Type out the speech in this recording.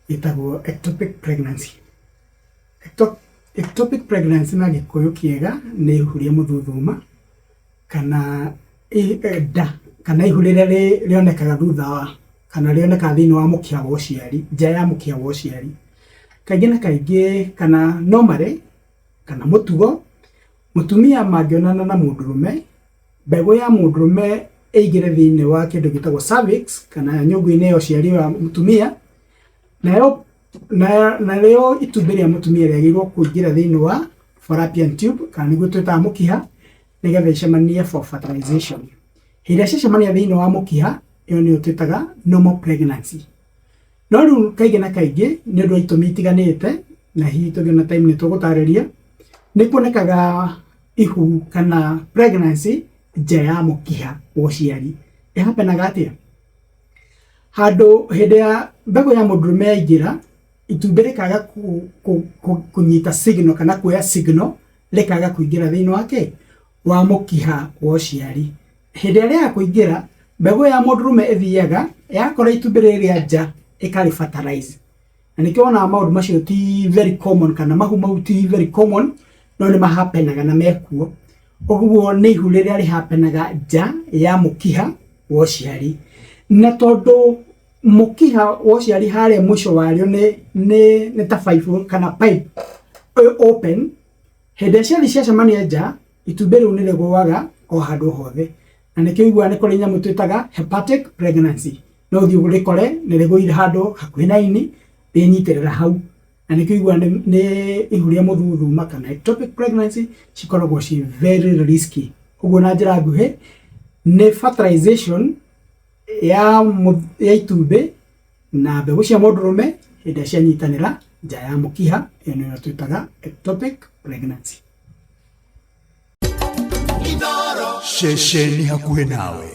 Ĩtagwo ectopic pregnancy. Ectopic pregnancy na Gĩkũyũ kĩega nĩ ihu rĩa mũthuthuma kana nda kana ihu rĩrĩa rĩonekaga thutha wa kana rĩonekaga thĩinĩ wa mũkiha wa ũciari, nja ya mũkiha wa ũciari. Kaingĩ na kaingĩ kana normally kana mũtugo, mũtumia mangĩonana na mũndũrũme, mbegũ ya mũndũrũme ĩingĩre thĩinĩ wa kĩndũ gĩtagwo cervix kana nyũngũ-inĩ ya ũciari wa mũtumia, nayo narĩo itumbĩ rĩa mũtumia rĩagĩrĩirwo kũingĩra thĩinĩ wa fallopian tube kana nĩguo twĩtaga mũkiha, nĩgetha icemanie for fertilization. Hĩndĩ ĩrĩa ciacemania thĩinĩ wa mũkiha, ĩyo nĩyo twĩtaga normal pregnancy. No rĩu kaingĩ na kaingĩ nĩ ũndũ wa itũmi itiganĩte, na hihi tũngĩona time nĩ tũgũtarĩria, nĩ kuonekaga ihu kana pregnancy nja ya mũkiha wa ũciari. Ĩ happen aga atĩa? Handũ hĩndĩ ya mbegũ ya mũndũrũme yaingĩra, itumbĩ rĩkaga kũnyita signal kana kuoya signal rĩkaga kũingĩra thĩinĩ wa kĩ? Wa mũkiha wa ũciari. Hĩndĩ ĩrĩa rĩaga kũingĩra, mbegũ ya mũndũrũme ĩthiaga yakora itumbĩ rĩrĩa nja ĩkarĩ fertilize. Na nĩkĩo wonaga maũndũ macio ti very common kana mahu mau ti very common no nĩ mahapenaga na mekuo. Ũguo nĩ ihu rĩrĩa rĩhapenaga nja ya mũkiha wa ũciari. Na tondũ mũkiha wa ũciari harĩa mũico warĩo nĩ ta baibũ kana pipe open, hĩndĩ ĩrĩa ciathiĩ ciacemania nja, itumbĩ rĩu nĩ rĩgũaga o handũ hothe. Na nĩkĩo ũiguaga nĩ kũrĩ nyamũ twĩtaga hepatic pregnancy. No ũthiĩ ũrĩkore nĩ rĩgũire handũ hakuhĩ na ini, rĩenyitĩrĩra hau. Na nĩkĩo ũiguaga nĩ ihu rĩa mũthuthuma kana ectopic pregnancy cikoragwo ciĩ very risky. Ũguo na njĩra nguhĩ nĩ fertilization ya itumbĩ na mbegũ cia mũndũrũme hĩndĩ ĩrĩa cianyitanĩra nja ya mũkiha, ĩyo nĩyo twĩtaga ectopic pregnancy. Ceceni hakuhĩ nawe.